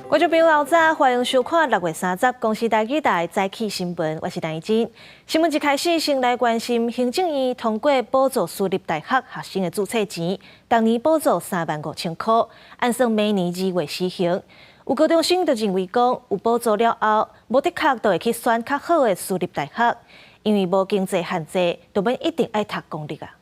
觀眾朋友早，歡迎收看6月30公視台語台早起新聞，我是陳怡貞。新聞一開始，先來關心行政院通過補助私立大學學生的註冊錢，逐年補助35,000箍，按算明年2月施行。有高中生就認為講，有補助了後，無的確就會去選較好的私立大學，因為無經濟限制，就免一定愛讀公立啊。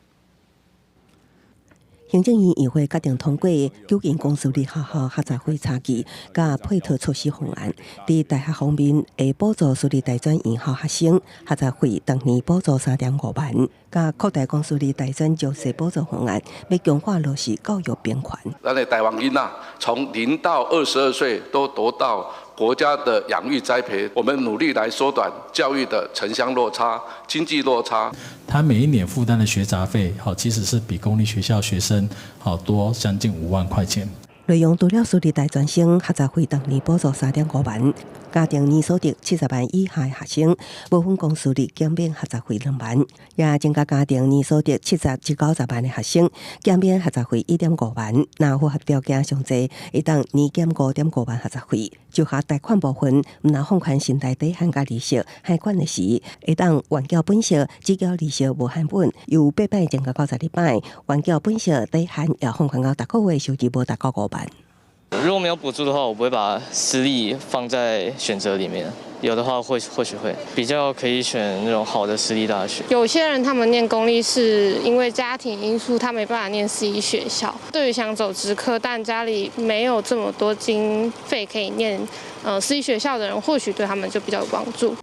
行政院議會決定通過糾正公私立學校學雜費差距佮配套措施方案，佇大學方面會補助私立大專院校學生學雜費，逐年補助3.5萬，佮擴大公私立大專招生補助方案，欲強化落實教育平權。咱的台灣囡仔從0到22歲都得到國家的養育栽培，我們努力來縮短教育的城鄉落差、經濟落差。他每一年負擔的學雜費，好，其實是比公立學校學生好多將近5萬塊錢。內容除了私立大專生學雜費逐年補助3.5萬，家庭年所得70萬以下的學生，無分公私立減免學雜費2萬，也增加家庭年所得70至90萬的學生減免學雜費1.5萬。若符合條件上濟，會當年減5.5萬學雜費。就學貸款部分，毋但放寬信貸底限佮利息，還款的時會當緩繳本息，只繳利息無還本，由八擺增加到12擺，緩繳本息底限也放寬到逐個月收入無達到5萬。如果沒有補助的話，我不會把私立放在選擇裡面。有的話會或許會比較可以選那種好的私立大學。有些人他們念公立是因為家庭因素，他沒辦法念私立學校。對於想走職科，但家裡沒有這麼多經費可以念私立學校的人，或許對他們就比較有幫助。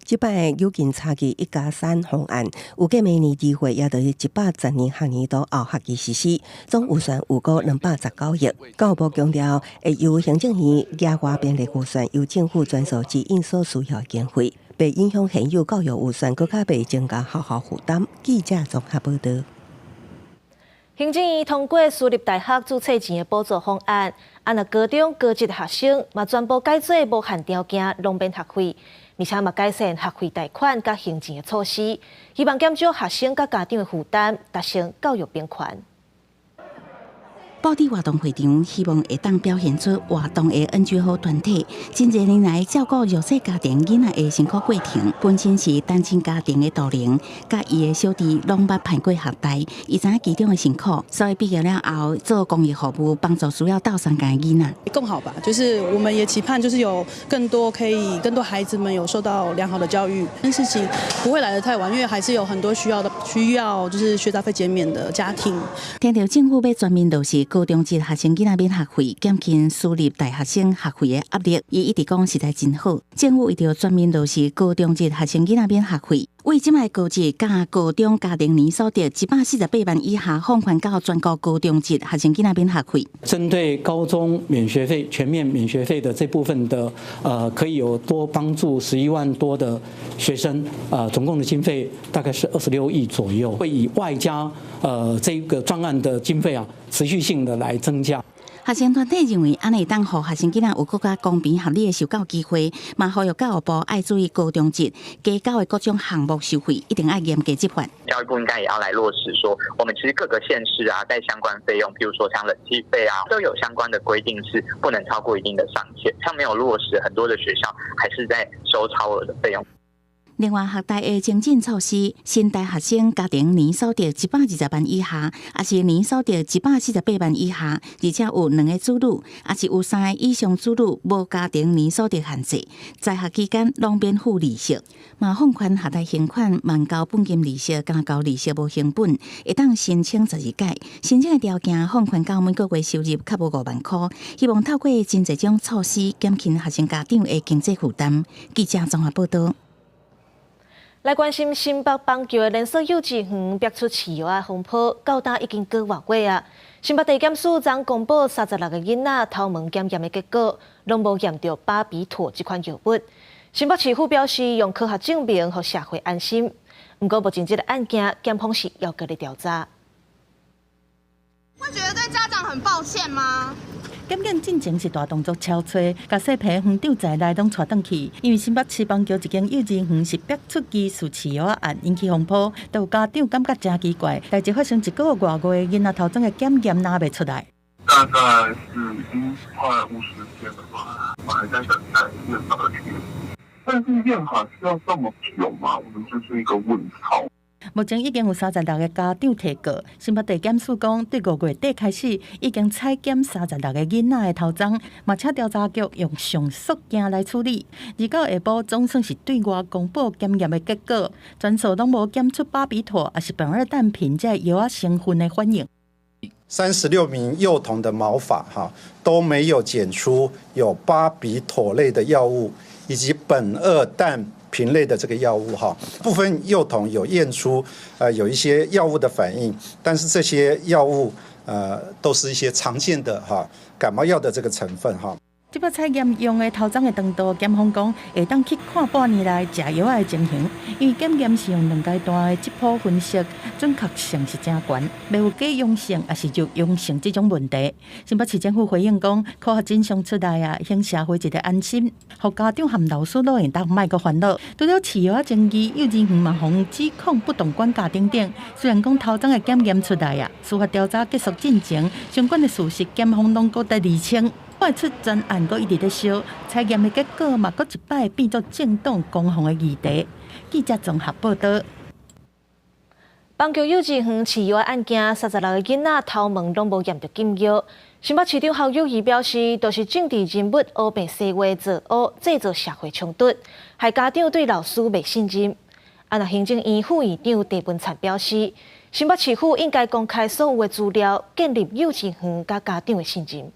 這擺糾正差距1+3方案，預計明年2月，也就是110年學年度後學期實施，總預算預估219億。教育部強調，會由行政院額外編列預算，由政府專屬指引所需要經費，袂影響現有教育預算，閣較袂增加學校負擔。記者綜合報導。行政院通過私立大學註冊錢的補助方案，啊，若高中高職學生嘛全部改做無限條件，攏免學費，而且嘛改善學費貸款佮還錢的措施，希望減少學生佮家長的負擔，達成教育平權。布置活動會場，希望會當表現出活動的 NGO 團體，真濟年來照顧弱勢家庭囡仔的辛苦過程。本身是單親家庭的杜玲，佮伊的小弟攏捌攀過學貸，伊知影其中的辛苦，所以畢業了後做公益服務，幫助需要鬥相共的囡仔。更好吧，就是我們也期盼，就是有更多可以更多孩子們有受到良好的教育。這件事情不會來得太晚，因為還是有很多需要的需要，就是學雜費減免的家庭。聽著政府欲全面落實高中職學生囡仔免學費，減輕私立大學生學費的壓力，伊一直講實在真好。政府為著全面落實高中職學生囡仔免學費，為這擺高職佮高中家庭年所得148萬以下，放寬到全國高中職學生囡仔免學費。針對高中免學費、全面免學費的這部分的，可以有多幫助11萬多的學生，總共的經費大概是26億左右，會以外加，這個專案的經費啊，持續性的來增加。學生團體認為，按呢會當予學生囡仔有閣較公平合理的受教機會，嘛呼籲教育部愛注意高中職加繳的各種項目收費，一定愛嚴格執法。教育部應該也要來落實，說我們其實各個縣市啊，在相關費用，譬如說像冷氣費啊，都有相關的規定，是不能超過一定的上限。像沒有落實，很多的學校還是在收超額的費用。另外，學貸的精進措施，新大學生家庭年所得120萬以下，抑是年所得148萬以下，而且有兩个子女，抑是有三个以上子女，無家庭年所得限制，在學期間攏免付利息。嘛放寬學貸還款，慢交本金利息，加交利息無成本，會當申請12屆。申請的條件放寬到每個月收入較無5萬箍，希望透過真濟種措施減輕學生家長的經濟負擔。記者綜合報導。來關心新北板橋的連鎖幼稚園爆出飼藥仔風波，到今已經個外月啊。新北地檢署昨公布36個囡仔頭毛檢驗的結果，攏無驗著巴比妥這款藥物。新北市府表示，用科學證明予社會安心。毋過目前這个案件，檢方是猶閣咧調查。會覺得對家長很抱歉嗎？檢驗進前是大動作敲揣，共細皮園長在內攏帶轉去。因為新北市板橋一間幼稚園是逼出疑似飼藥案引起風波，都有家長感覺誠奇怪，代誌發生一個外月，囡仔頭鬃的檢驗哪袂出來。大概是已經快50天了吧，我還在等待驗法的結果。但是驗法需要這麼久嗎？我們就是一個問號。目前已經有36個家長提告，新北地檢署講，對5月底開始已經採檢36個囡仔的頭鬃，嘛請調查局用上速鏡來處理。29下晡總算是對外公布檢驗的結果，全數攏無檢出巴比妥，抑是苯二氮平這藥仔成分的反應。 36名幼童的毛髮哈都沒有檢出有巴比妥類的藥物以及苯二氮平類的這個藥物哈，部分幼童有驗出有一些藥物的反應，但是這些藥物都是一些常見的哈感冒藥的這個成分哈。這擺採驗用的頭鬃的長度，檢方講會當去看半年來食藥的情形，因為檢驗是用兩階段的質譜分析，準確性是誠懸，袂有假陽性抑是弱陽性這種問題。新北市政府回應講，科學真相出來啊，予社會一個安心，予家長和老師攏會當莫閣煩惱。除了飼藥仔爭議，幼稚園嘛予指控不當管教等等。雖然講頭鬃的檢驗出來啊，司法調查結束進前，相關的事實檢方攏閣佇釐清。看出全案閣一直咧燒，採驗的結果嘛，閣一擺變做政黨攻防的議題。記者綜合報導。板橋幼稚園飼藥案件，36個囡仔頭毛攏無驗著禁藥。新北市長侯友宜表示，就是政治人物烏白說話造烏，製造社會衝突，害家長對老師袂信任。啊，若行政院副院長鄭文燦表示，新北市府應該公開所有的資料，建立幼稚園佮家長的信任。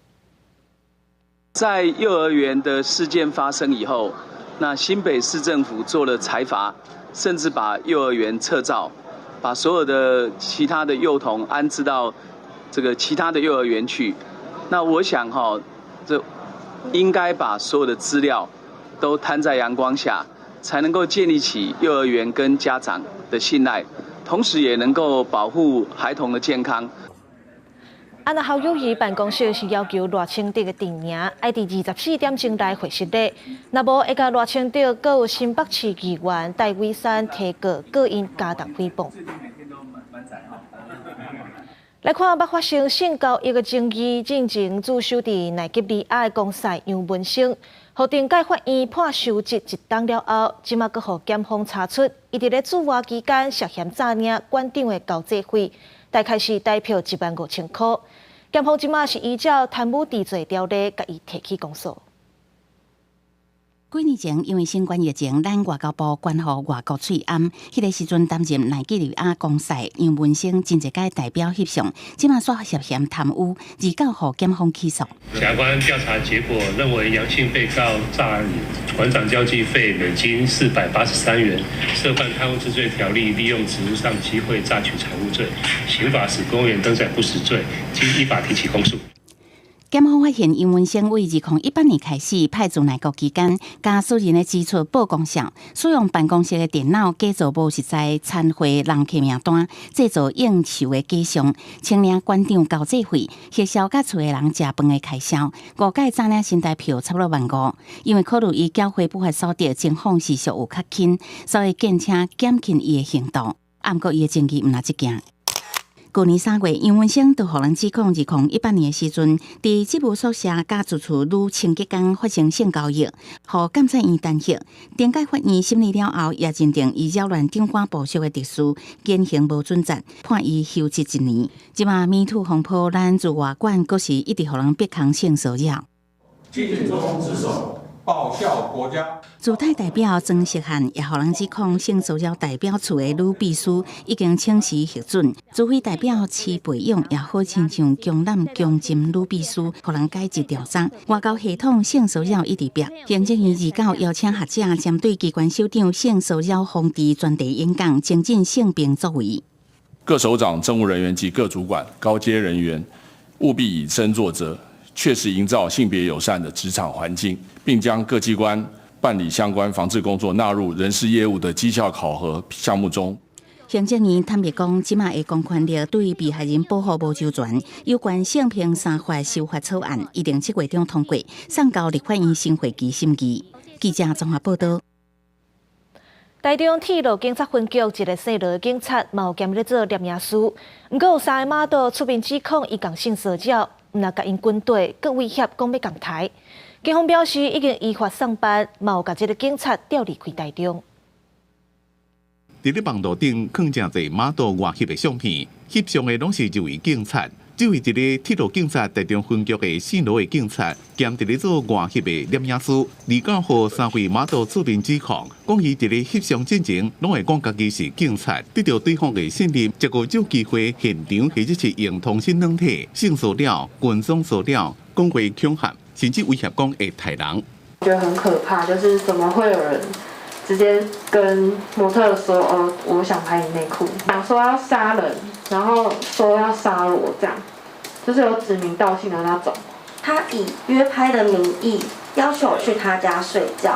在幼兒園的事件發生以後，那新北市政府做了裁罰，甚至把幼兒園撤照，把所有的其他的幼童安置到這個其他的幼兒園去。那我想哈，這應該把所有的資料都攤在陽光下，才能夠建立起幼兒園跟家長的信賴，同時也能夠保護孩童的健康。啊，若侯友宜辦公室是要求賴清德的陣營愛佇24點鐘內回實禮，若無會共賴清德閣有新北市議員戴偉山提告，告𪜶加重誹謗。來看捌發生性交易的爭議，進前駐守佇奈及利亞的公使楊文生，予頂界法院判收職一冬了後，這馬閣予檢方查出，伊佇咧駐外期間涉嫌詐領館長的交際費，大概是台票1萬5千箍。檢方這馬是依照貪污治罪條例，共伊提起公訴。幾年前，因為新冠疫情，咱外交部懸予外國喙罨。彼個時陣擔任奈及利亞公使楊文生真濟屆代表翕相，這馬煞涉嫌貪污，29予檢方起訴。檢察官調查結果認為，楊姓被告詐領館長交際費美金483元，涉犯貪污治罪條例，利用職務上機會詐取財物罪，刑法使公務員登載不實罪，經依法提起公訴。檢方發現，楊文生為2018年開始派駐內國期間，共私人的支出報公賬，使用辦公室的電腦假造無實在餐會人客名單，製造應酬的假象，請領館長交際費，核銷佮厝的人食飯的開銷，誤解詐領新台票差不多1萬5。因為考慮伊繳回不法所得情況是屬有較輕，所以建請減輕伊的刑度。毋過伊的證據毋但這件。舊年3月，楊文生就予人指控，2018年的時陣，佇職務宿舍佮住處女清潔工發生性交易，予監察院彈劾。頂界法院審理了後，也認定伊擾亂長官部屬的秩序，言行無準則，判伊休職一年。這馬 MeToo 風波，咱駐外館閣是一直予人逼空性騷擾。盡忠職守，報效國家。駐泰代表莊錫漢也予人指控性騷擾代表處的女秘書已經請辭核准。駐菲代表徐培勇也好親像強攬強姦女秘書，予人解職調查。外交系統性騷擾一直變。行政院29邀請學者針對機關首長性騷擾防治專題演講，精進性平作為。各首長、政務人員及各主管、高階人員務必以身作則，確實營造性別友善的職場環境，並將各機關辦理相關防治工作納入人事業務的績效考核項目中。行政院坦白講，這馬的公權力對被害人保護無周全。有關性平三法修法草案，預定7月中通過，送交立法院新會期審議。記者綜合報道。台中鐵路警察分局一个姓羅的警察，嘛有兼咧做攝影師，毋過有三个媽祖出面指控伊共性騷擾，毋但共𪜶軍隊，閣威脅講欲共刣。警方表示已經依法送辦，嘛有共這个警察調離開台中。佇咧網路頂囥誠濟媽祖外翕的相片，翕相的攏是一位警察。這位佇咧鐵路警察台中分局的姓羅的警察，兼佇咧做外翕的攝影師，29號三位媽祖出面指控，講伊佇咧翕相進前，攏會講家己是警察，得著對方的信任，才閣借機會現場或者是用通訊軟體性騷擾、跟蹤騷擾、講話恐嚇，甚至威脅講會刣人。覺得很可怕，就是怎麼會有人直接跟模特說：哦，我想拍你內褲，講說要殺人，然後說要殺我，這樣，就是有指名道姓的那種。他以約拍的名義要求我去他家睡覺，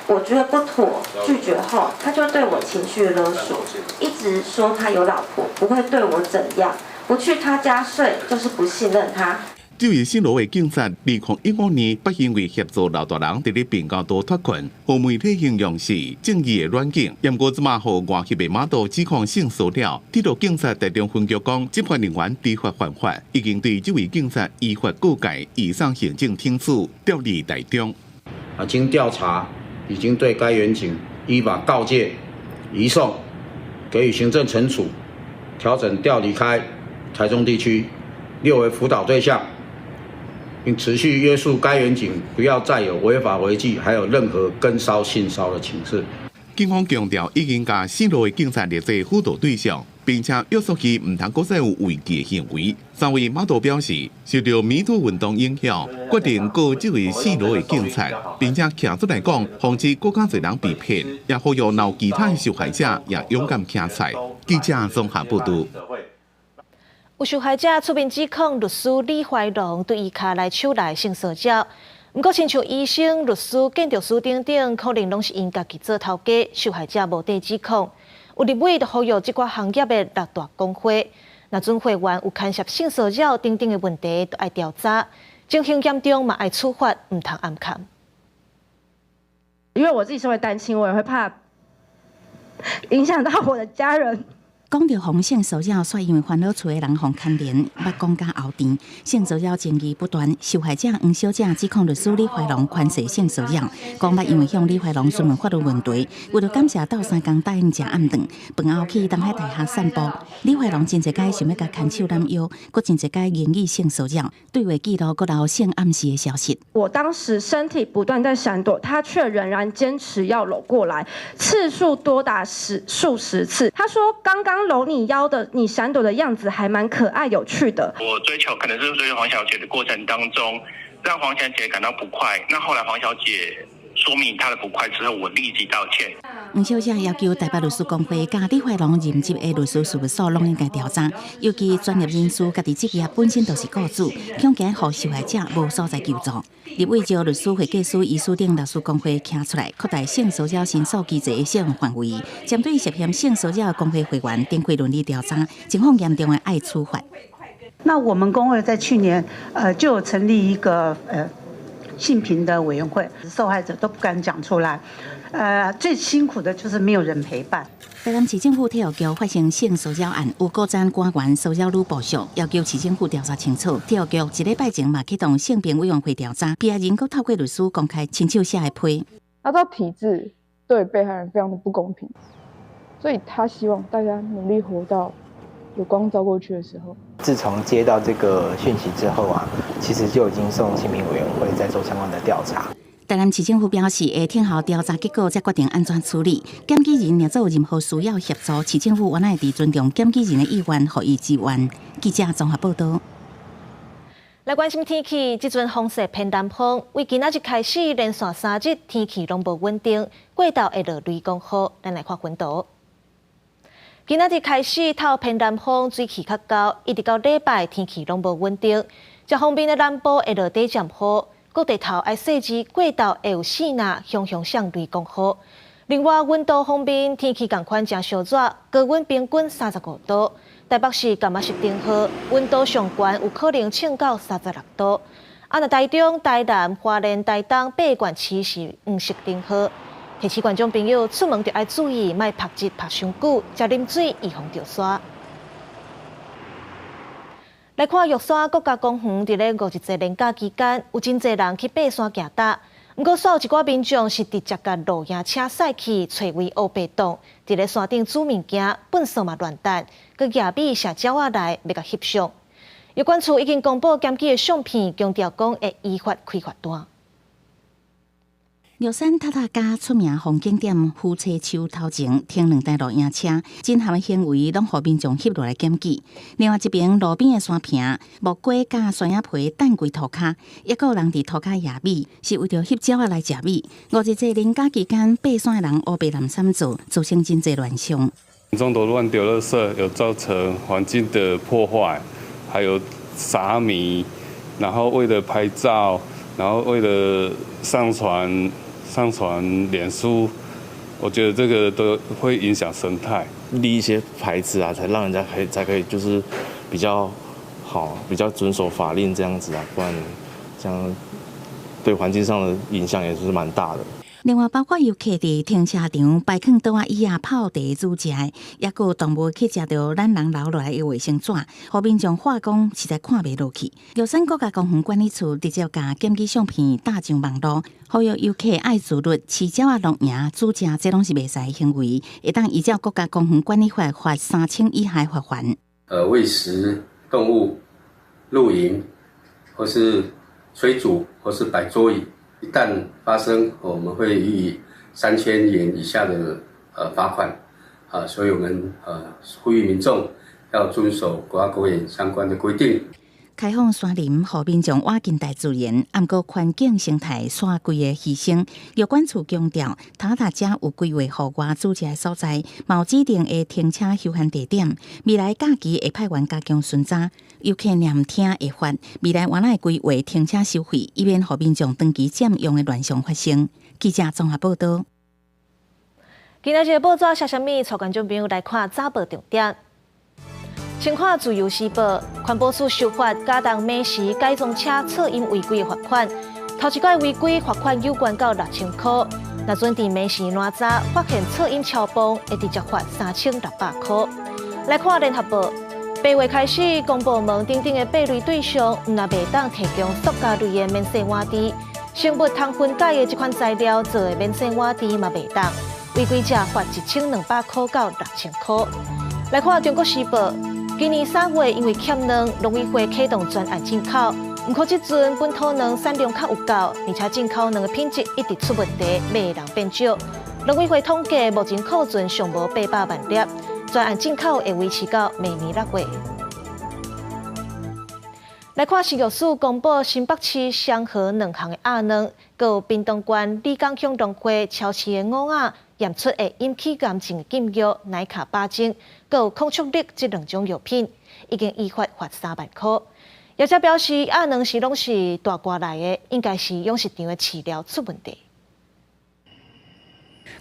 我覺得不妥，拒絕後，他就對我情緒勒索，一直說他有老婆，不會對我怎樣，不去他家睡就是不信任他。這位姓羅的警察，2015年不因為協助老大人佇咧平交道脫困，予媒體形容是正義的軟警。毋過這馬予外翕的媽祖指控性騷擾，鐵路警察台中分局講，執法人員知法犯法，已經對這位警察依法告誡，移送行政聽處調離台中。啊，經調查，已經對該員警依法告誡、移送，給予行政懲處，調整調離開台中地區，列為輔導對象。並持續約束該員警，不要再有違法違紀，還有任何跟騷性騷的情事。警方強調，已經共姓羅的警察列做輔導對象，並且約束伊毋通閣再有違紀行為。三位媽祖表示，受著 MeToo 運動影響，決定告這位姓羅的警察，並且徛出來講，防止閣較濟人被騙，也呼籲若有其他的受害者也勇敢徛出來。記者綜合報道。有受害者出面指控律師李懷龍對伊跤內手內性騷擾，毋過親像醫生、律師、建築師等等，可能攏是𪜶家己做頭家，受害者無底指控。有立委就呼籲這寡行業的六大公會，若準會員有牽涉性騷擾等等的問題，都愛調查，情形嚴重嘛愛處罰，毋通掩藏。因為我自己身為單親，我也會怕影響到我的家人。講著予性騷擾，煞因為煩惱厝的人予牽連，目講甲喉甜。性騷擾爭議不斷，受害者黃小姐指控律師李懷龍權勢性騷擾，講捌因為向李懷龍詢問法律問題，為著感謝鬥相共答應食暗頓，飯後去東海大廈散步。李懷龍真濟擺想欲共牽手攬腰，閣真濟擺言語性騷擾，對話記錄閣留性暗示的消息。我當時身體不斷在閃躲，他卻仍然堅持要摟過來，次數多達十數十次。他說剛剛摟你腰的，你閃躲的樣子還蠻可愛有趣的。我追求可能是追求黃小姐的過程當中，讓黃小姐感到不快。那後來黃小姐說明她的不快之後，我立即道歉。黃小姐要求台北律師公會佮李懷龍任職的律師事務所攏應該調查，尤其專業人士家己職業本身就是僱主，恐驚予受害者無所在求助。立委召律師、會計師、醫師等律師公會徛出來，擴大性騷擾申訴機制的適用範圍，針對涉嫌性騷擾的公會會員展開倫理調查，情況嚴重的愛處罰。那我們公會在去年，就成立一個性平的委員會，受害者都不敢講出來，最辛苦的就是沒有人陪伴。台南市政府體育局發生性騷擾案，有高層官員騷擾女部屬，要求市政府調查清楚。體育局一禮拜前嘛啟動性平委員會調查，被害人閣透過律師公開親手寫的批。他知道體制對被害人非常的不公平，所以他希望大家努力活到有光照過去的時候。自從接到這個訊息之後啊，其實就已經送性平委員會在做相關的調查。台南市政府表示，會聽候調查結果，才決定按怎處理。檢舉人若做任何需要協助，市政府原來會尊重檢舉人的意願，予伊支援。記者綜合報道。來關心天氣，這陣風勢偏南風，為今仔日開始連續3日天氣攏無穩定，過晝會落雷公雨。咱來看雲圖。今仔日開始透偏南風，水氣較厚，一直到禮拜天氣攏無穩定。這方面的南部會落短暫雨，各地頭愛細緻過晝會有四若雄雄響雷公雨。另外，溫度方面，天氣仝款誠燒熱，高溫平均35度。台北市感覺是頂好，溫度上懸有可能衝到36度。啊，若台中、台南、花蓮、台東八縣市是黃色燈號。提醒觀眾朋友出門著愛注意，莫曝日曝傷久，食啉水預防著沙。來看玉山國家公園，佇咧五日節連假期間，有真濟人去爬山行踏。毋過，煞有一寡民眾是直接共露營車駛去揣位烏白擋，佇咧山頂煮物件，糞埽嘛亂擲，閣舉米射鳥仔來，欲共翕相。藥管處已經公布檢舉的相片，強調講會依法開罰單。玉山塔塔加出名風景點夫妻樹頭前停兩台露營車，真譀的行為攏予民眾翕落來檢舉。另外一邊路邊的山坪，木瓜佮山葉皮擲規塗跤，抑閣有人佇塗跤野米，是為著翕鳥仔來食米。五日節連假期間，爬山的人烏白濫散做，造成真濟亂象。民眾都亂丟垃圾，有造成環境的破壞，還有撒米，然後為了拍照，然後為了上傳臉書，我覺得這個都會影響生態。立一些牌子啊，才讓人家可以才可以就是比較好，比較遵守法令這樣子啊，不然這樣對環境上的影響也是蠻大的。另外，包括遊客佇停車場擺放桌仔椅仔泡茶煮食的，抑閣有動物去食著咱人留落來的衛生紙，予民眾話講實在看袂落去。玉山國家公園管理處直接共檢舉相片貼上網路，呼籲遊客愛自律，飼鳥仔露營煮食，這攏是袂使的行為，會當依照國家公園管理法罰3000以下罰鍰。餵食動物、露營，或是炊煮，或是擺桌椅。一旦發生，我們會予以3000元以下的罰款，啊，所以我們呼籲民眾要遵守國家公園相關的規定。開放山林，予民眾倚近大自然，毋過環境生態煞規个犧牲。藥管處強調，塔塔遮有規劃戶外煮食的所在，嘛有指定的停車休閒地點。未來假期會派員加強巡查，遊客若毋聽會罰。未來原來規劃停車收費，以免予民眾長期佔用的亂象發生。記者綜合報導。今仔日報紙寫啥物？帶觀眾朋友來看早報重點。先看自由時報，環保署修法加重美食改裝車噪音違規的罰款，頭一擺違規罰款有懸到6000箍。若準佇暝時爛早發現噪音超磅，會直接罰3600箍。來看聯合報，8月開始，公部門等等的貝類對象，毋但袂當提供塑膠類的免洗碗池，生物通分解的這款材料做的免洗碗池嘛袂當，違規者罰1200箍到6000箍。來看中國時報。今年3月，因為欠卵，農委會啟動專案進口。毋過這陣本土卵產量較有夠，而且進口卵的品質一直出問題，買的人變少。農委會統計，目前庫存上無800萬粒，專案進口會維持到明年6月。來看食藥署公布新北市雙和兩項的鴨卵，閣有屏東縣里港鄉農會超市的鵝仔驗出會引起癌症的禁藥乃卡巴精，閣有孔雀綠這兩種藥品，已經依法罰3萬箍。業者表示，鴨卵是攏是大蝸來的，應該是養殖場的飼料出問題。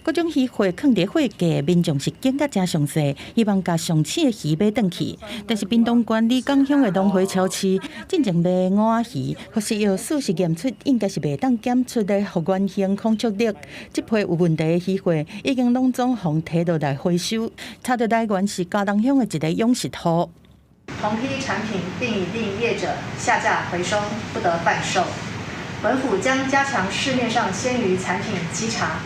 各種魚貨囥佇貨架，民眾是揀甲誠詳細，希望共上市的魚買轉去。但是屏東縣里港鄉的農會超市進前賣鵝仔魚，予食藥署是驗出應該是袂當檢出的食源性孔雀綠。這批有問題的魚貨已經攏總予提落來回收，查著來源是嘉東鄉的一個養殖戶。同批產品並已令業者下架回收，不得販售。本府將加強市面上鮮魚產品稽查。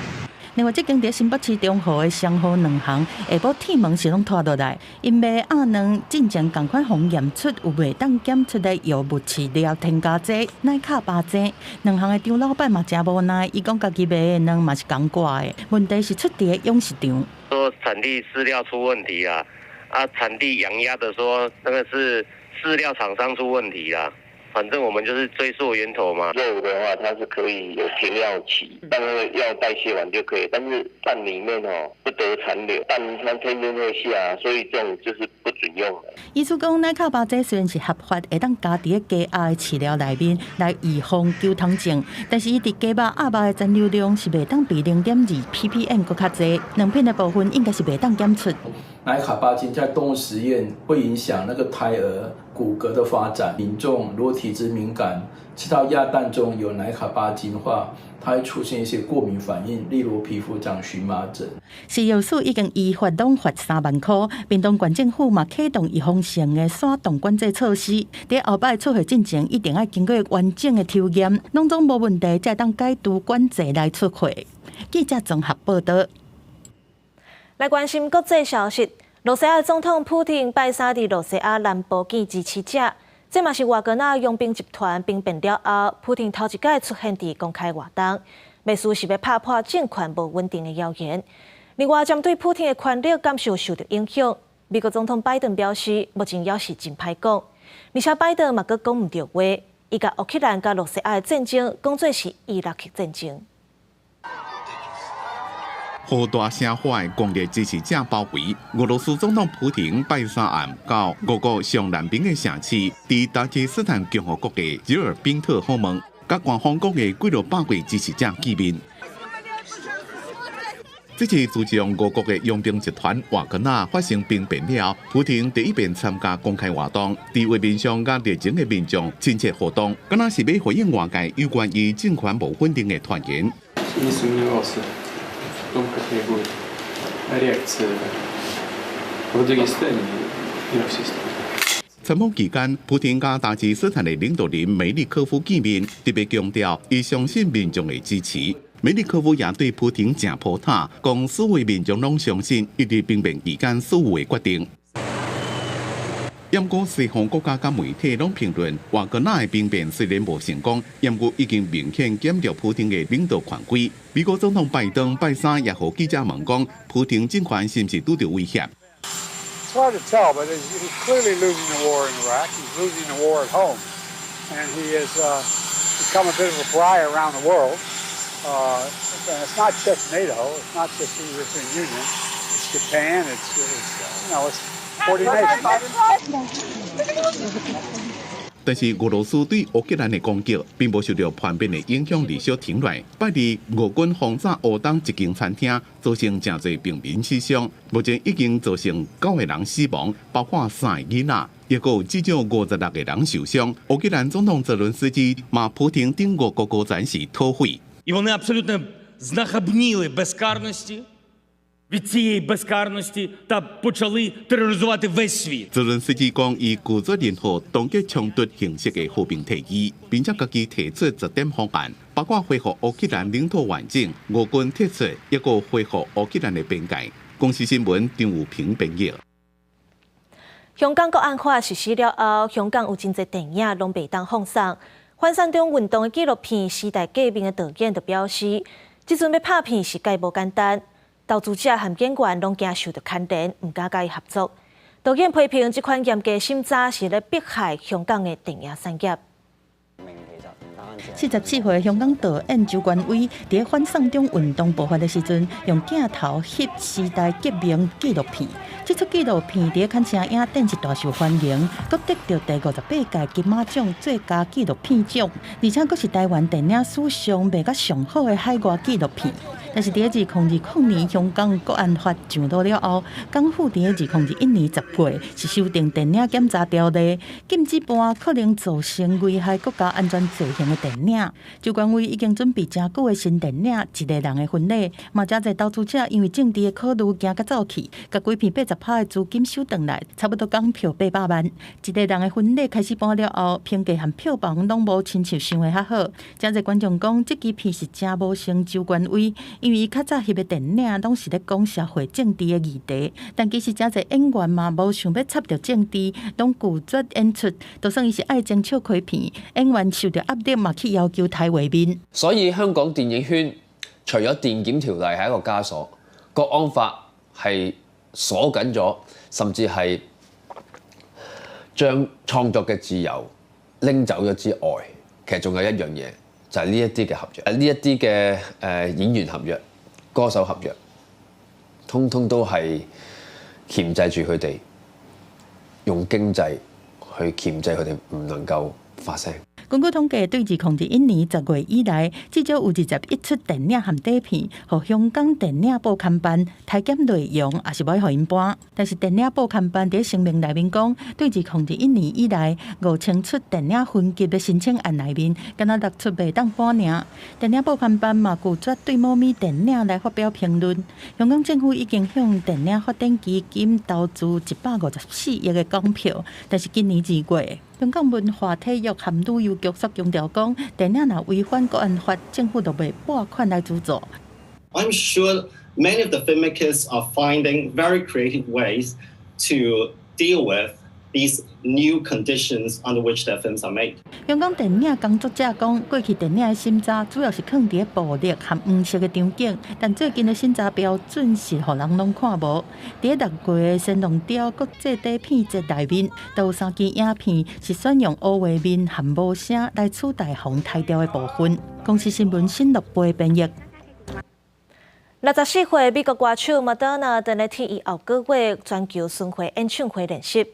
另外，這間佇新北市中和的雙和卵行下晡鐵門是攏拖落來，𪜶賣鴨卵進前仝款予驗出有袂當檢出的藥物飼料添加劑乃卡巴精。卵行的張老闆嘛誠無奈，伊講家己賣的卵嘛是仝掛的，問題是出佇養殖場。說產地飼料出問題啊，啊產地養鴨的說那個是飼料廠商出問題啦。反正我們就是追溯源頭嘛。肉的話，它是可以有停藥期，但那個藥代謝完就可以。但是蛋裡面哦不得殘留，蛋它天天會下，所以這種就是不准用的。醫師講，奶卡巴這雖然是合法，會當加佇咧雞鴨的飼料內面來預防球蟲症，但是伊佇雞肉、鴨肉的殘留量是袂當比0.2 ppm 閣較濟，卵片的部分應該是袂當檢出。奶卡巴精在動物實驗會影響那個胎兒骨骼的發展。民眾如果體質敏感，吃到鴨蛋中有奶卡巴精的話，它會出現一些過敏反應，例如皮膚長蕁麻疹。食藥署已經依法攏罰3萬箍，屏東縣政府嘛啟動預防性的散凍管制措施。佇後擺出貨進前，一定愛經過完整的抽驗，攏總無問題，才會當解除管制來出貨。記者綜合報導。來關心國際消息，羅西亞總統普廷拜三佇羅西亞南部見支持者，這嘛是瓦格納傭兵集團兵變了後，普廷頭一擺出現佇公開活動，貌似是欲拍破政權無穩定的謠言。另外，針對普廷的權力感受受著影響，美國總統拜登表示，目前猶是真歹講，而且拜登嘛閣講毋著話，伊共烏克蘭佮羅西亞的戰爭講做是伊拉克戰爭。予大聲喊的強烈支持者包圍，俄羅斯總統普廷拜三暗到俄國上南邊的城市，佇達吉斯坦共和國的吉爾賓特訪問，佮官方講的幾落百位支持者見面。這次自從俄國的傭兵集團瓦格納發生兵變了，普廷第一遍參加公開活動，佇畫面上佮熱情的民眾親切互動，敢若是欲回應外界有關伊政權無穩定的傳言。 Не сомневался в том, какая будет реакция в Дагестане и во всей стране. 參訪期間，普廷佮達吉斯坦的領導人梅利科夫見面，特別強調伊相信民眾的支持。梅利科夫也對普廷誠抱疼，講所有民眾攏相信伊佇兵變期間所有的決定。毋過西方國家佮媒體攏評論，瓦格納的兵變雖然無成功，毋過已經明顯減弱普廷的領導權威。美國總統拜登拜三也予記者問講，普廷政權是毋是拄著威脅？ It's hard to tell, but he's clearly losing the war in Iraq. He's losing the war at home, and he has become a bit of a pariah around the world. And it's not just NATO. It's not just the European Union. It's Japan. It's you know it's 40 nations. 但是俄羅斯對烏克蘭的攻擊並無受著叛變的影響而小停落來。拜二，俄軍轟炸烏東一間餐廳，造成誠濟平民死傷，目前已經造成九個人死亡，包括三个囡仔，抑閣有至少56個人受傷。烏克蘭總統澤倫斯基罵普廷等俄國高層是土匪。 І вони абсолютно знахабніли безкарності від цієї безкарності та почали тероризувати весь світ. 澤倫斯基講，伊拒絕任何終結衝突形式的和平提議，並且家己提出10點方案，包括恢復烏克蘭領土完整、俄軍撤出，抑閣恢復烏克蘭的邊界。公視新聞張有平編譯。香港國安法實施了後，香港有真濟電影攏袂當放送。反送中運動的紀錄片《時代革命》的導演就表示，這陣欲拍片是蓋無簡單，投資者和演員攏驚受著牽連，毋敢佮伊合作。導演批評這款嚴格審查是咧迫害香港的電影產業。44歲香港導演周冠威，佇反送中運動爆發的時陣，用鏡頭翕時代革命紀錄片。這齣紀錄片佇坎城影展是大受歡迎，閣得著第58屆金馬獎最佳紀錄片獎，而且閣是台灣電影史上賣甲上好的海外紀錄片。但是佇2020年香港國安法上路了後，港府佇2021年10月是修訂電影檢查條例，禁止播可能造成危害國家安全罪行的電影。周冠威已經準備誠久的新電影《一个人的婚禮》，嘛誠濟投資者因為政治的考慮，驚甲走去，共規片80%的資金收轉來，差不多港票800萬。一个人的婚禮開始播了後，評價和票房攏無親像想的較好。誠濟觀眾講，這支片是誠無像周冠威，因為伊較早翕的電影攏是咧講社會政治的議題，但其實誠濟演員嘛無想欲插著政治，攏拒絕演出，就算伊是愛情笑詼片，演員受著壓力嘛去要求刣畫面。所以香港電影圈除咗電檢條例係一個枷鎖，國安法係鎖緊咗，甚至係將創作嘅自由拎走咗之外，其實仲有一樣嘢，就係呢一啲嘅合約，呢一啲嘅演員合約、歌手合約，通通都係鉗制住佢哋，用經濟去鉗制佢哋，唔能夠發聲。根據統計，對2021年10月以來，至少有21出電影和短片，予香港電影報刊辦裁減內容，抑是無愛予𪜶播。但是電影報刊辦佇聲明內面講，對2021年以來，5000出電影分級的申請案內面，敢若六出袂當播爾。電影報刊辦嘛拒絕對某物電影來發表評論。香港政府已經向電影發展基金投資154億的港票，但是今年2月，香港文化體育和旅遊局煞強調講，電影若違反國安法，政府就袂撥款來資助。 I'm sure many of the filmmakers are finding very creative ways to deal with these new conditions under which their films are made. 香港電影工作者講，過去電影的審查主要是囥佇暴力和黃色的場景，但最近的審查標準是予人攏看無。佇6月的神龍雕國際短片節內面，就有三支影片是選用烏畫面和無聲來取代予裁掉的部分。公視新聞新樂貝編譯。 64歲美國歌手麥當娜正咧替伊後個月全球巡迴演唱會練習。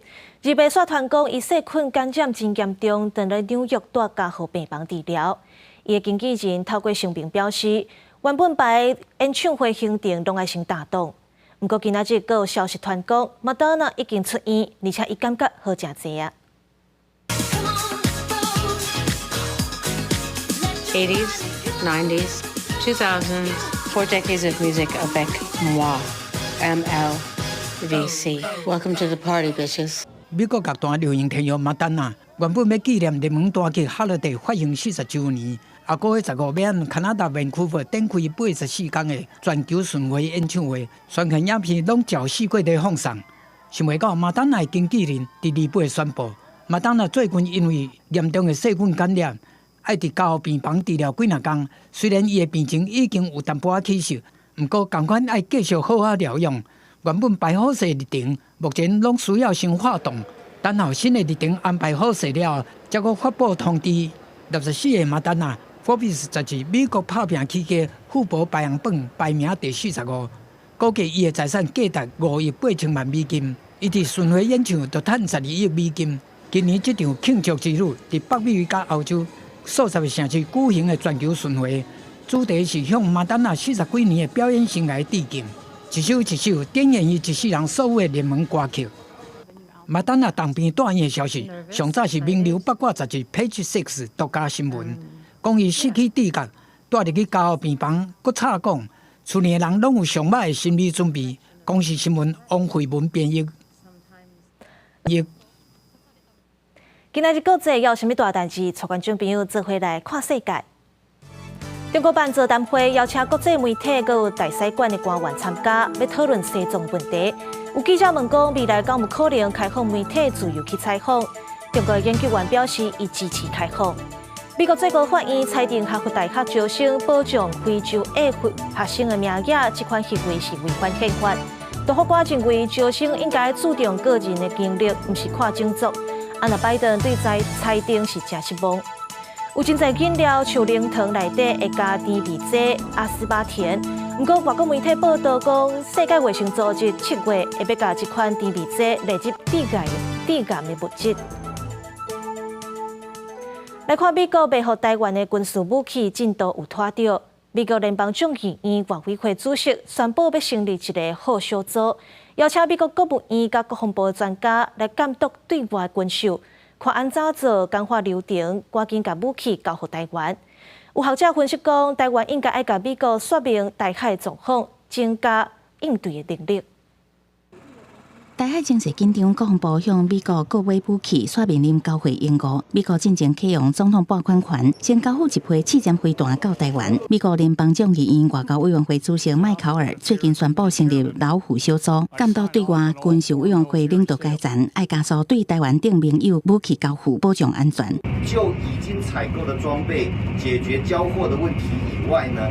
2日煞傳講，伊細菌感染真嚴重，正咧紐約蹛加護病房治療。伊的經紀人透過聲明表示，原本排演唱會行程攏愛先打擋。毋過今仔日閣有消息傳講，麥當娜已經出院，而且伊感覺好誠濟啊。 80s, 90s, 2000s, 4 decades of music avec moi, MLVC. Welcome to the party, bitches. 美國樂壇流行天后麥當娜原本欲紀念熱門單曲《Holiday》發行40週年，下個月15欲佇加拿大溫庫珀展開84天的全球巡迴演唱會，宣傳影片攏照四季咧放送。想袂到麥當娜的經紀人佇2八宣布，麥當娜最近因為嚴重的細菌感染，愛佇加護病房治療幾若工。雖然伊的病情已經有淡薄仔起色，毋過仝款愛繼續好好療養。原本排好勢日程，目前攏需要先發動，等候新的日程安排好勢了後，才閣發布通知。64歲麥當娜，福比斯雜誌美國拍拚起家富婆排行榜排名第45，估計伊的財產價值5億8千萬美金。伊佇巡迴演唱就趁12億美金。今年這場慶祝之旅，佇北美佮歐洲數十个城市舉行的全球巡迴，主題是向麥當娜四十幾年的表演生涯致敬。一首一首點燃伊一世人所有的熱門歌曲。麥當娜重病蹛院的消息，上早是名流八卦雜誌《Page Six》獨家新聞，講伊失去知覺，蹛入去加護病房，閣插管，厝內的人攏有上歹的心理準備。公視新聞王慧文編譯。今仔日國際有啥物大代誌？帶觀眾朋友做伙來看世界。中國辦座談會邀請國際媒體閣有大使館的官員參加，欲討論西藏問題。有記者問講，未來敢有可能開放媒體自由去採訪？中國研究員表示，伊支持開放。美國最高法院裁定哈佛大學招生保障非洲裔學生的名額，這款行為是違反憲法。大法官認為招生應該注重個人的經歷，毋是看種族。啊，若拜登對這裁定是誠失望。有真濟飲料像奶糖內底會加甜味劑阿斯巴甜，毋過外國媒體報道講，世界衛生組織7月會欲共這款甜味劑列入致癌的物質。來看美國賣予台灣的軍事武器進度有拖著。美國聯邦眾議院外委會主席宣布欲成立一个好小組，邀請美國國務院佮國防部專家來監督對外軍售，看按怎做簡化流程，趕緊共武器交予台灣。有學者分析講，台灣應該愛共美國說明台海狀況，增加應對的能力。台海情勢緊張，國防部向美國購買武器，煞面臨交貨延誤。美國進前啟用總統撥款權，先交付一批刺針飛彈到台灣。美國聯邦眾議院外交委員會主席麥考爾最近宣布成立老虎小組，監督對外軍售委員會領導階層，愛加速對台灣等盟友武器交付，保障安全。就已經採購的裝備解決交貨的問題以外呢，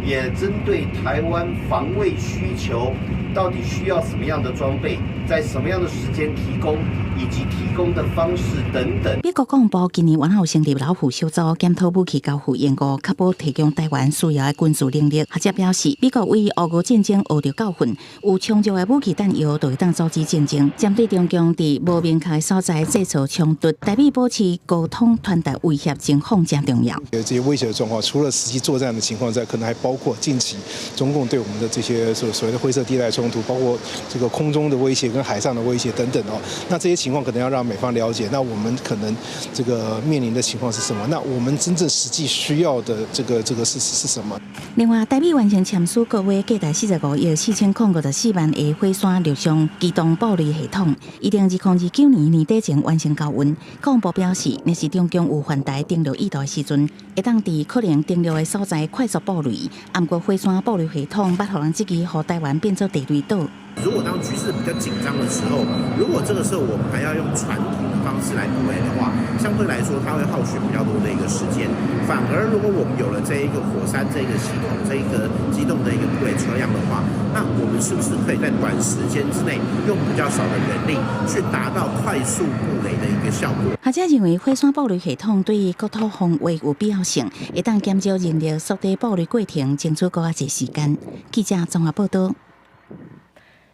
也針對台灣防衛需求，到底需要什麼樣的裝備，在什麼樣的時間提供，以及提供的方式等等。美國國防部今年原有成立老虎小組，檢討武器交付延誤，確保提供台灣需要的軍事能力。學者表示，美國為烏俄戰爭學著教訓，有充足的武器彈藥，就會當阻止戰爭。針對中共佇無明確的所在製造衝突，台美保持溝通傳達威脅情況誠重要。這些威脅的狀況，除了實際作戰的情況之外，可能還包括近期中共對我們的這些所謂的灰色地帶衝突，包括這個空中的威脅跟海上的威脅等等哦。那這些情況可能要讓美方了解，那我們可能這個面臨的情況是什麼？那我們真正實際需要的這個是什麼？另外，台美完成簽署各位價值45億4054萬的火山陸上機動布雷系統，預定2029年年底前完成交運。國防部表示，若是中共有犯台登陸意圖的時陣，會當佇可能登陸的所在快速布雷。毋過火山布雷系統捌予人質疑，予台灣變做地雷島。如果當局勢比較緊張的時候，如果這個時候我們還要用傳統的方式來布雷的話，相對來說它會耗取比較多的一個時間。反而如果我們有了這一個火山這個系統，這一個機動的一個布雷車輛的話，那我們是不是可以在短時間之內用比較少的人力去達到快速布雷的一個效果？學者認為火山布雷系統對於國土防衛有必要性，會當減少人力縮短布雷過程，爭取閣較濟時間。記者綜合報道。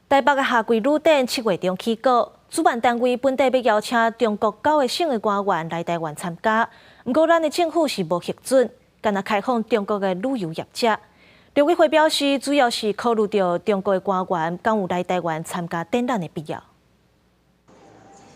台北的夏季旅展7月中起鼓，主辦單位本底欲邀請中國九個省的官員來台灣參加，毋過咱的政府是無核准，干焦開放中國的旅遊業者。陸委會表示，主要是考慮著中國的官員敢有來台灣參加展覽的必要。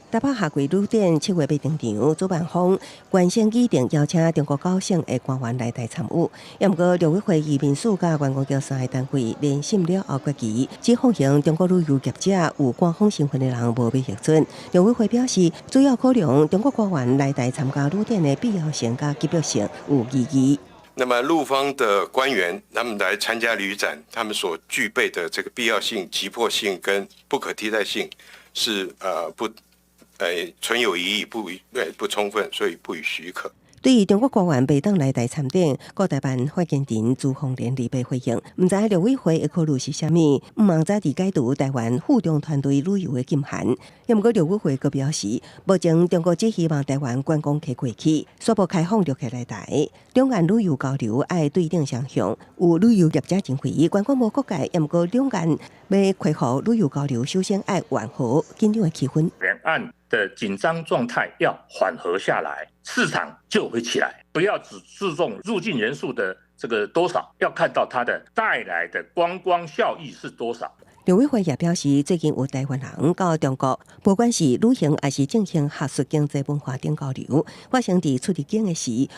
台北夏季旅展7月欲登場，主辦方原先擬定邀請中國九省的官員來台參與，毋過陸委會移民署佮觀光局三个單位聯審了後決議，只放行中國旅遊業者有官方身份的人無欲核准。陸委會表示，主要考量中國官員來台參加旅展的必要性佮急迫性有異議。那麼陸方的官員，他們來參加旅展，他們所具備的這個必要性、急迫性跟不可替代性是不。存有疑義，不充分，所以不予許可。對於中國官員袂當來台參展，國台辦發言人朱鳳蓮禮拜回應，毋知陸委會的考慮是啥物，毋茫早佇解除台灣赴中團隊旅遊的禁限。毋過陸委會閣表示，目前中國只希望台灣觀光客過去，宣布開放旅客來台，兩岸旅遊交流愛對等雙向。有旅遊業者認為，觀光無國界，毋過兩岸欲恢復旅遊交流，首先愛緩和緊張的氣氛。兩岸的緊張狀態要緩和下來，市場就會起來。不要只注重入境人數的這個多少，要看到它的帶來的觀光效益是多少。陸委會也表示，最近有台灣人到中國，不管是旅行還是進行學術、經濟、文化等交流，發生佇出入境的時，予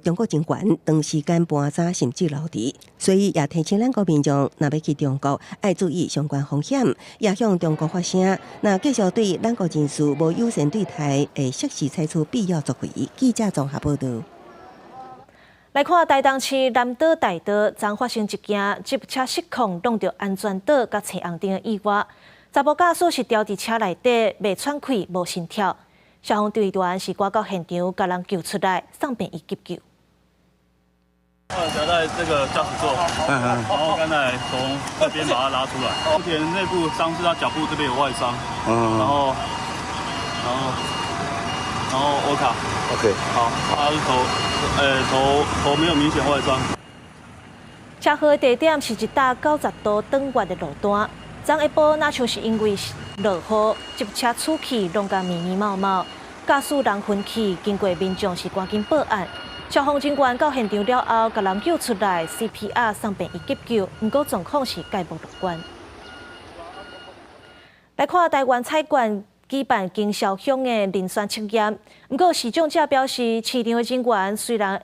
中國政權長時間盤查甚至留置，所以也提醒咱國民眾，若欲去中國，愛注意相關風險，也向中國發聲。若繼續對咱國人士無友善對待，會適時採取必要作為。記者綜合報道。來看台東市南島大道，昨發生一件吉普車失控，挵著安全島佮青紅燈的意外。查埔駕駛是牢佇車內底，袂喘氣，無心跳。消防隊員是趕到現場，共人救出來，送病院急救。夾在這個駕駛座，然後剛才從這邊把他拉出來。目前內部傷勢，他腳部這邊有外傷，然後歐卡，OK，好，他是頭，頭沒有明顯外傷。車禍的地點是一搭90度轉彎的路段。昨下晡若像是因為落雨，這部車出去攏共密密麻麻，駕駛人昏去，經過民眾是趕緊報案。消防人員到現場了後，共人救出來，CPR 送病院急救，毋過狀況是概無樂觀。來看台灣彩券舉辦經銷商的遴選測驗，毋過視障者表示，市場的人員雖然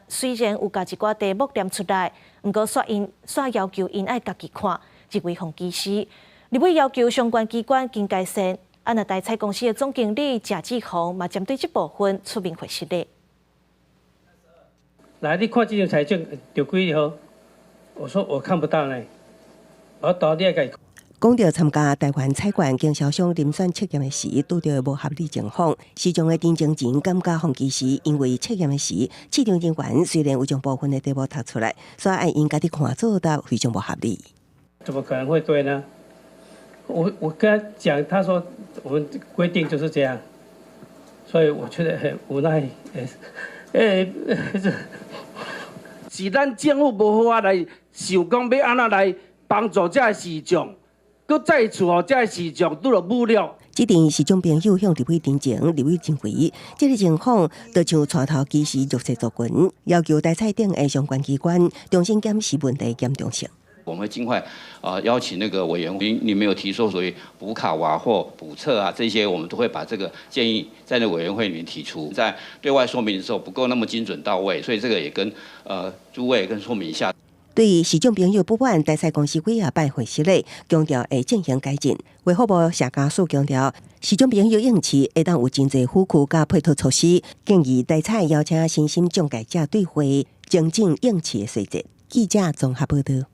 有共一寡題目念出來，毋過煞𪜶煞要求𪜶愛家己看，認為予歧視。立委要求相關機關緊改善。啊，若台彩公司的總經理謝志宏嘛，針對這部分出面回釋咧。來，你看這張彩券著幾號？我說我看不到呢，我到底愛。講著參加台灣彩券經銷商遴選測驗的時，拄著無合理情況。視障的陳靜仁感覺予歧視，因為測驗的時，市場人員雖然有將部分的題目讀出來，煞愛𪜶家己看作答，非常無合理。怎麼可能會對呢？我跟他講，他說我們規定就是這樣。所以我覺得很無奈。欸，是咱政府無好仔來想講欲按怎來幫助這个視障，閣再次予這个視障拄著侮辱。這陣視障朋友向立委陳情，立委認為這个情況就像帶頭歧視弱勢族群，要求台彩等的相關機關重新檢視問題嚴重性。我們會盡快啊邀請那個委員，你沒有提出所謂補考啊或補測啊這些，我們都會把這個建議在那委員會裡面提出，在對外說明的時候不夠那麼精準到位，所以這個也跟諸位跟說明一下。對於視障朋友不滿，台彩公司幾仔擺會失禮，強調會進行改進。衛福部謝家樹強調，視障朋友應試會當有真濟輔具佮配套措施，建議台彩邀請身心障礙者對話，精進應試的細節。記者綜合報導。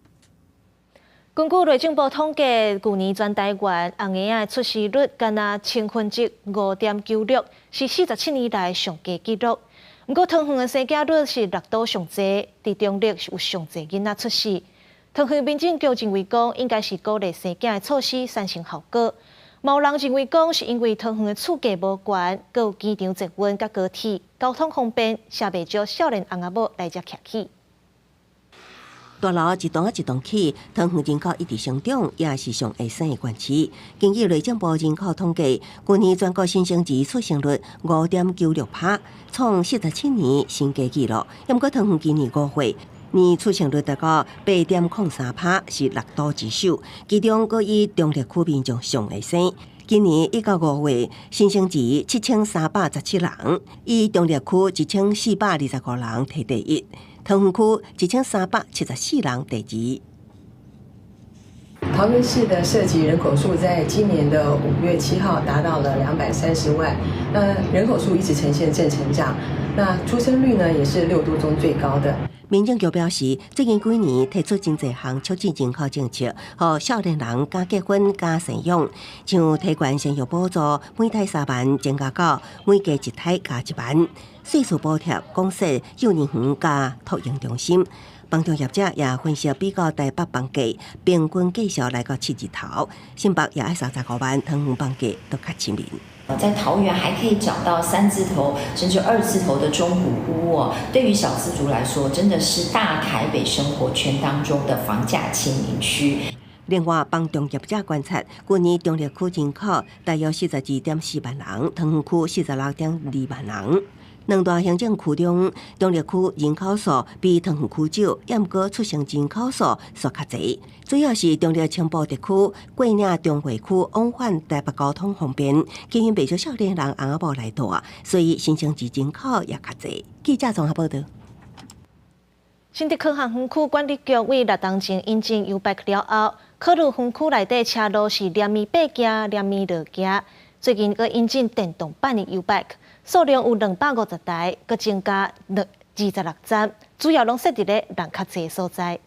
根據內政部統計，舊年全台灣紅嬰仔的出生率干焦5.96%，是47年來上低紀錄。毋過桃園的生囝率是六都上濟，佇中壢是有上濟囡仔出世。桃園民政局認為講，應該是鼓勵生囝的措施產生效果。嘛有人認為講，是因為桃園的厝價無懸，閣有機場捷運佮高鐵，交通方便，也袂少少年翁仔某來遮徛起。大樓一棟一棟起，桃園人口一直成長，也是上會生的縣市。根據內政部人口統計，去年全國新生兒出生率5.96%，創47年新低紀錄。毋過桃園今年5月，年出生率達到8.03%，是六都之首。其中，閣以中壢區民眾上會生。今年1到5月，新生兒7317人，以中壢區1425人提第一。桃園區1374人第二。桃園市的設籍人口數在今年的5月7號達到了230萬，那人口數一直呈現正成長，那出生率呢也是六都中最高的。民政局表示，最近幾年提出真濟項促進人口政策，予少年人敢結婚、敢生養，像提懸生育補助，每胎3萬增加到每加一胎加1萬，稅事補貼、公設幼兒園佮托嬰中心。房仲業者也分析比較台北房價平均價數來到七字頭，新北也愛35萬，桃園房價都較親民。在桃園還可以找到三字頭甚至二字頭的中古屋哦。對於小資族來說，真的是大台北生活圈當中的房價親民區。另外，房仲業者觀察，去年中壢區人口大約42.4萬人，桃園區46.2萬人。兩大行政區中，中壢區人口數比桃園區少，毋過出生人口數煞較濟。主要是中壢青埔地區、過嶺中會區往返台北交通方便，吸引袂少少年人翁仔某來蹛，所以新生兒人口也較濟。記者綜合報導。新竹科學園區管理局為6冬前引進 YouBike 了後，考慮園區內底車路是連綿爬行、連綿落行。最近閣引進電動版的 YouBike，數量有250台，閣增加26站，主要攏設佇咧人較濟所在。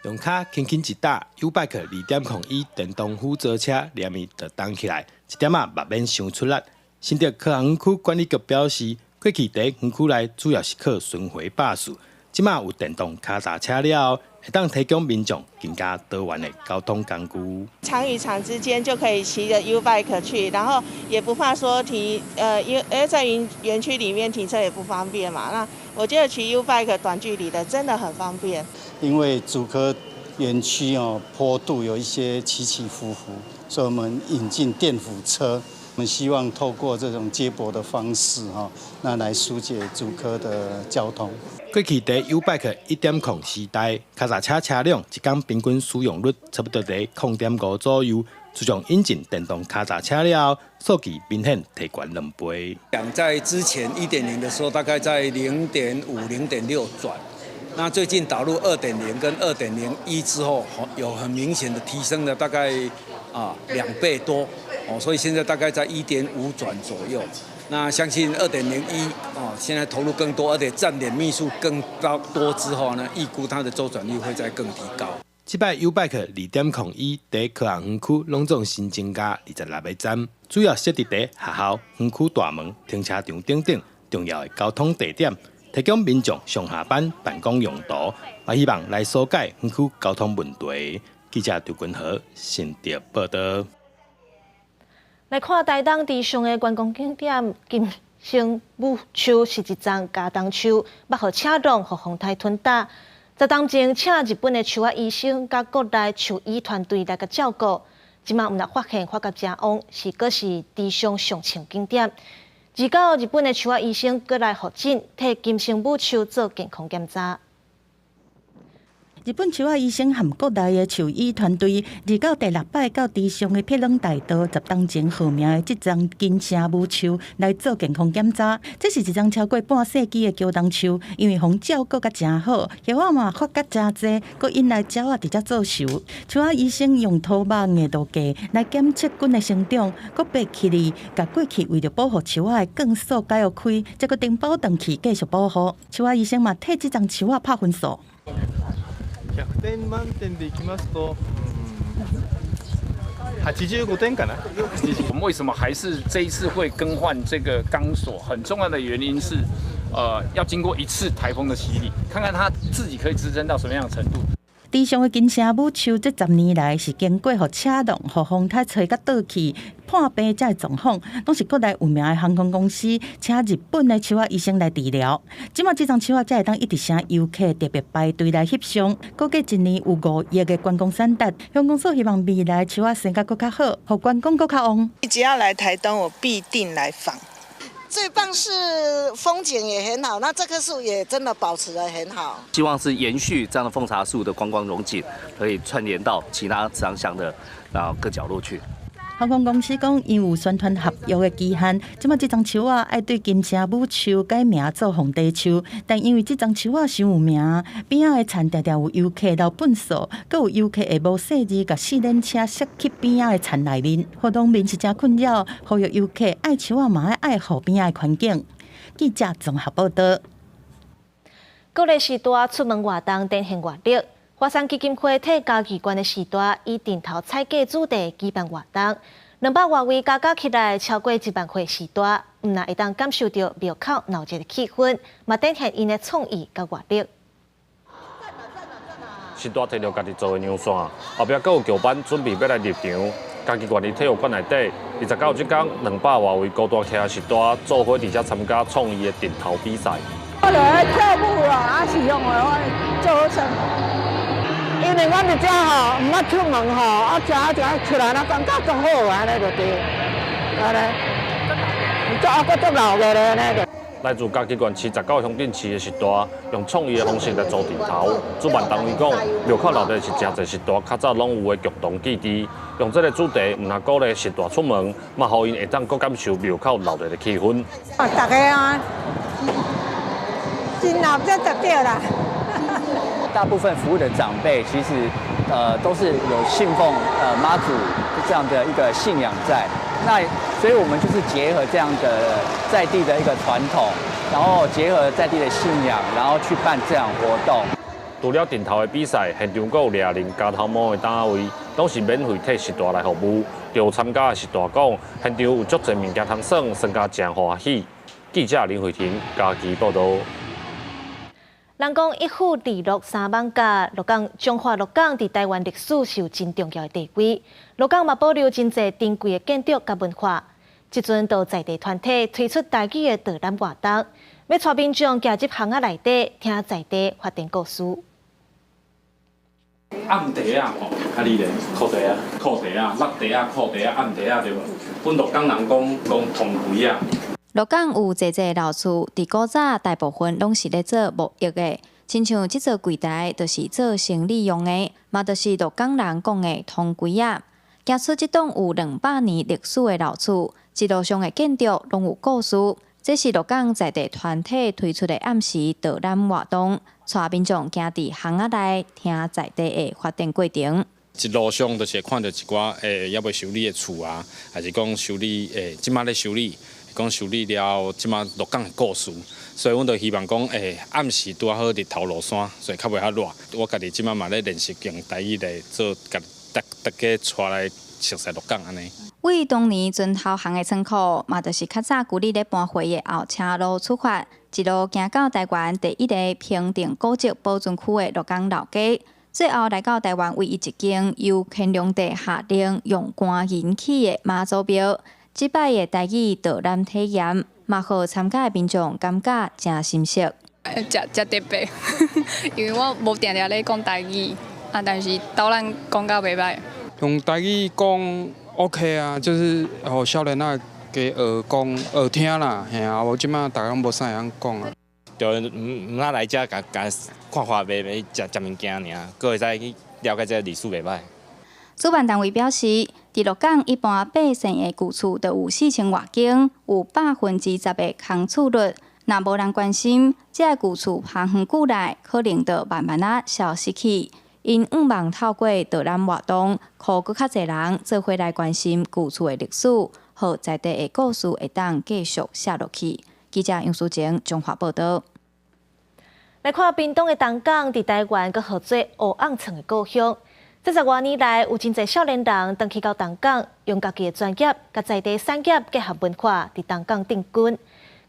用跤輕輕一踏，YouBike 2.0e 電動輔助車連綿就動起來，一點仔嘛免傷出力。新竹科學園區管理局表示，過去佇園區內主要是靠巡迴巴士，這馬有電動跤踏車了後，會當提供民眾更加多元的交通工具。廠與廠之間就可以騎著 YouBike 去，然後也不怕說停，因為在園區裡面停車也不方便嘛。那我覺得騎 YouBike 短距離的真的很方便。因為竹科園區哦坡度有一些起起伏伏，所以我們引進電輔車，我們希望透過這種接駁的方式哈，那來疏解竹科的交通。過去佇 YouBike 1.0時代，跤踏車車輛一工平均使用率差不多佇0.5左右。自從引進電動跤踏車了後，數據明顯提懸2倍。講在之前1.0的時候，大概在0.5、0.6轉。那最近導入2.0跟2.01之後，有很明顯的提升了，大概2倍多哦，所以現在大概在1.5轉左右。那相信2.01哦，現在投入更多，而且站點密數更高多之後呢，預估它的週轉率會再更提高。這擺 YouBike 2.0e 佇科學園區攏總新增加26個站，主要設佇學校、園區大門、停車場等等重要的交通地點，提供民眾上下班、辦公用途，也希望來疏解園區交通問題。記者劉君和新竹報導。來看台東池上的觀光景點金城武樹是一叢茄苳樹，欲予車浪予風颱吞打。10冬前請日本的樹仔醫生佮國內獸醫團隊來共照顧，這馬毋但發現發甲誠旺，是閣是池上上穿景點。29日本的樹仔醫生閣來復診，替金城武樹做健康檢查。日本樹仔醫生和國內的獸醫團隊，29第六擺到池上的撇朗大道10冬前號名的這叢金城武樹來做健康檢查。這是一叢超過半世紀的茄苳樹，因為予照顧甲誠好，葉仔嘛發甲誠濟，閣引來鳥仔佇遮做岫。樹仔醫生用土肉硬度計來檢測根的生長，閣白氣哩，共過去為著保護樹仔的鋼索解開，才閣頂包轉去繼續保護。樹仔醫生嘛替這叢樹仔拍分數。 100点満点でいきますと、85点かな。我們為什麼還是這一次會更換這個鋼索？很重要的原因是，要經過一次颱風的洗禮，看看它自己可以支撐到什麼樣的程度。池上的金城武樹這10年來是經過予車浪、予風颱吹甲倒去、破病這個狀況，攏是國內有名的航空公司請日本的樹仔醫生來治療。這馬這叢樹仔才會當一直請遊客特別排隊來翕相。估計一年有5億的觀光產值。鄉公所希望未來樹仔生甲閣較好，予觀光閣較旺。只要來台東，我必定來訪。最棒是風景也很好，那這棵樹也真的保持得很好。希望是延續這樣的鳳茶樹的觀光榮景，可以串聯到其他池上鄉的啊各角落去。航空公司講，因有宣傳合約的期限，這馬這叢樹仔愛對金城武樹改名做鳳茶樹，但因為這叢樹仔傷有名，邊仔的田定定有遊客留糞埽，閣有遊客會無細膩共四輪車塞去邊仔的田內面，予農民是誠困擾，呼籲遊客愛樹仔嘛愛愛護邊仔的環境。記者綜合報道。鼓勵序大出門活動展現活力。華山基金會替嘉義縣的序大以陣頭採計主題舉辦活動，200外位加加起來超過1萬歲序大，毋但會當感受著廟口鬧熱的氣氛，嘛展現𪜶的創意佮活力。序大提著家己做的陽傘，後壁閣有轎班準備欲來入場。嘉義縣立體育館內底，29這工200外位高大騎序大做伙佇遮參加創意的陣頭比賽。我就愛跳舞啊，啊是用的我做好耍。因為阮佇遮吼，毋捌出門吼，啊食啊食出來，啊感覺足好按呢就對，按呢，足啊閣足鬧熱咧按呢就。來自嘉義縣79鄉鎮市的序大，用創意的方式來做陣頭。主辦單位講，廟口鬧熱是誠濟序大較早攏有的共同記憶。用這个主題，毋但鼓勵序大出門，嘛予𪜶會當閣感受廟口鬧熱的氣氛。啊，大家啊，真鬧熱就對啦。大部分服務的長輩其實，都是有信奉媽祖這樣的一個信仰在。那所以我們就是結合這樣的在地的一個傳統，然後結合在地的信仰，然後去辦這樣活動。除了陣頭的比賽，現場閣有掠人加頭毛的單位，攏是免費替序大來服務。對參加的序大講，現場有足濟物件通耍，耍甲誠歡喜。記者林慧婷嘉義報導。人講一府二鹿三艋舺，鹿港彰化鹿港佇台灣歷史是有真重要的地位。鹿港嘛保留真濟珍貴的建築佮文化。這陣就在地團體推出台語的導覽活動，欲帶民眾行入巷仔內底，聽在地發展故事。暗袋仔吼，啊你咧？褲袋仔，褲袋仔，落袋仔，褲袋仔，暗袋仔對無？阮鹿港人講講銅櫃仔。鹿港有濟濟老厝，佇古早大部分攏是咧做貿易的，親像這座櫃台就是做生理用的，嘛就是鹿港人講的銅櫃仔。行出這棟有200年歷史的老厝，一路上的建築攏有故事。這是鹿港在地團體推出的暗時導覽活動，帶民眾行佇巷仔內聽在地的發展過程。一路上就是會看著一寡猶未修理的厝啊，還是講修理這馬咧修理。講修理了，這馬鹿港的故事，所以阮就希望講，暗時拄好日頭落山，所以較袂遐熱。我家己這馬嘛咧練習用台語來做，共大家帶來熟悉鹿港按呢。為當年磚頭巷的倉庫，嘛就是較早舊里咧搬貨的後車路出發，一路行到台灣第一個評定古蹟保存區的鹿港老街，最後來到台灣唯一一間由乾隆帝下令用官銀起的媽祖廟。這擺的台語導覽體驗，嘛予參加的民眾感覺誠心適。誠誠特別，因為我無定定咧講台語，啊，但是導覽講甲袂䆀。用台語講 OK 啊，就是予少年仔加學講學聽啦，嘿啊，無這馬逐家攏無啥會曉講啊。就毋毋若來遮共共看看賣賣食食物件爾，閣會使去了解這個歷史袂䆀。主辦單位表示，佇鹿港一般百姓的舊厝就有4000外間，有10%的空厝率。若無人關心，這個舊厝拋遠久來，可能就慢慢仔消失去。𪜶向望透過導覽活動，呼閣較濟人做伙來關心舊厝的歷史，予在地的故事會當繼續寫落去。記者楊淑靜綜合報導。來看屏東的東港，佇台灣閣號做烏甕床的故鄉。這十外年來，有真濟少年人轉去到東港，用家己的專業佮在地產業結合文化，佇東港定根。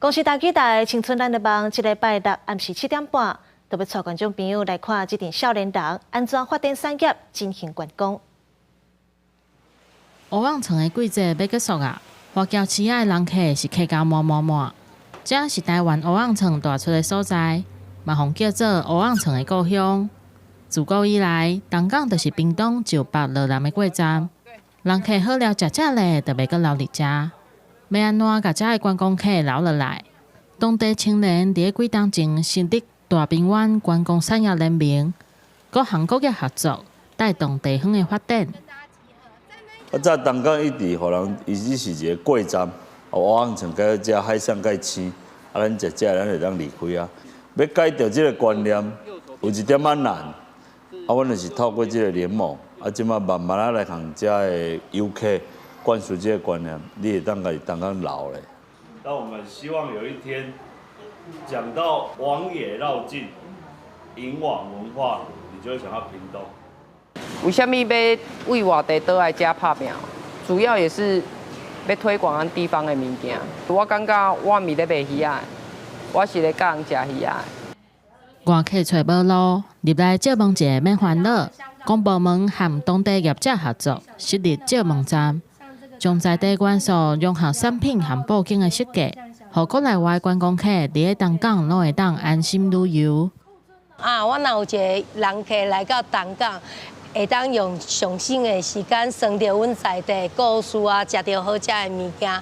公視台語台青春咱的夢，這禮拜六暗時7點半，就欲帶觀眾朋友來看這陣少年人按怎發展產業，振興觀光。烏甕床的季節欲結束啊！華僑市仔的人客是客甲滿滿滿。這是台灣烏甕床大出的所在，嘛予叫做烏甕床的故鄉。自古以來，東港就是屏東就北落南的過站，人客好料食食咧，就袂閣留佇遮。欲按怎共遮的觀光客留落來？當地青年佇咧幾冬前成立大平灣觀光產業聯盟，各行各業合作，帶動地方的發展。啊，早東港一直予人，伊只是一個過站，烏甕床佮遮海上蓋市，啊，咱食食，咱會當離開啊。欲改著這個觀念，有一點仔難。啊，阮就是透過這個聯盟，啊，這馬慢慢仔來共遮的遊客灌輸這個觀念，你會當共東港留咧。那我們希望有一天講到王野繞境、銀網文化，你就會想到屏東。為啥物欲為外地倒來遮拍拚？主要也是欲推廣咱地方的物件。我感覺我毋是咧賣魚仔，我是咧教人食魚仔。外客揣無路，入來借問一下免煩惱。公部門和當地業者合作，設立借問站，將在地元素融合產品和布景的設計，予國內外觀光客佇咧東港攏會當安心旅遊。啊，我若有一个人客來到東港，會當用上省的時間，耍著阮在地故事啊，食著好食的物件。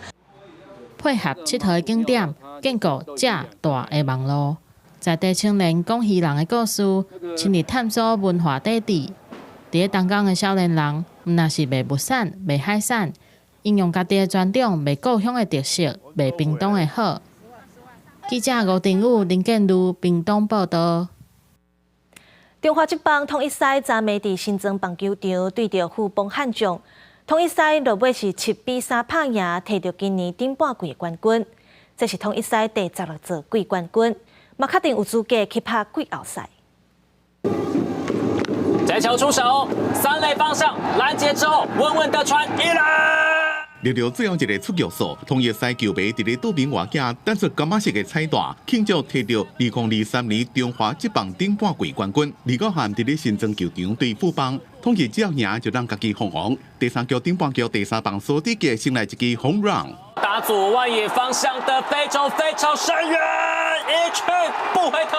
配合𨑨迌的景點，建構遮大的網路。在地青年講漁人的故事，深入探索文化底蘊。佇咧東港的少年人，毋但是賣物產、賣海產，𪜶用家己的專長賣故鄉的特色，賣屏東的好。記者吳定宇、林建如屏東報導。中華職棒統一獅昨暝佇新莊棒球場對著富邦悍將，統一獅落尾是7比3拍贏，提著今年頂半季的冠軍。這是統一獅第十六座季冠軍，嘛確定有資格去拍季後賽。這球出手，三壘方向攔截之後，穩穩的傳一壘。錄著最後一个出局數，統一獅球迷佇咧道明外景等出柑仔色的彩帶，慶祝提著2023年中華職棒頂半季冠軍。29號佇咧新莊球場對富邦，統一只要贏就當家己封王。第三局頂半局第三棒蘇智傑先來一支 home run，打左外野方向的飛球非常深遠，一去不回頭。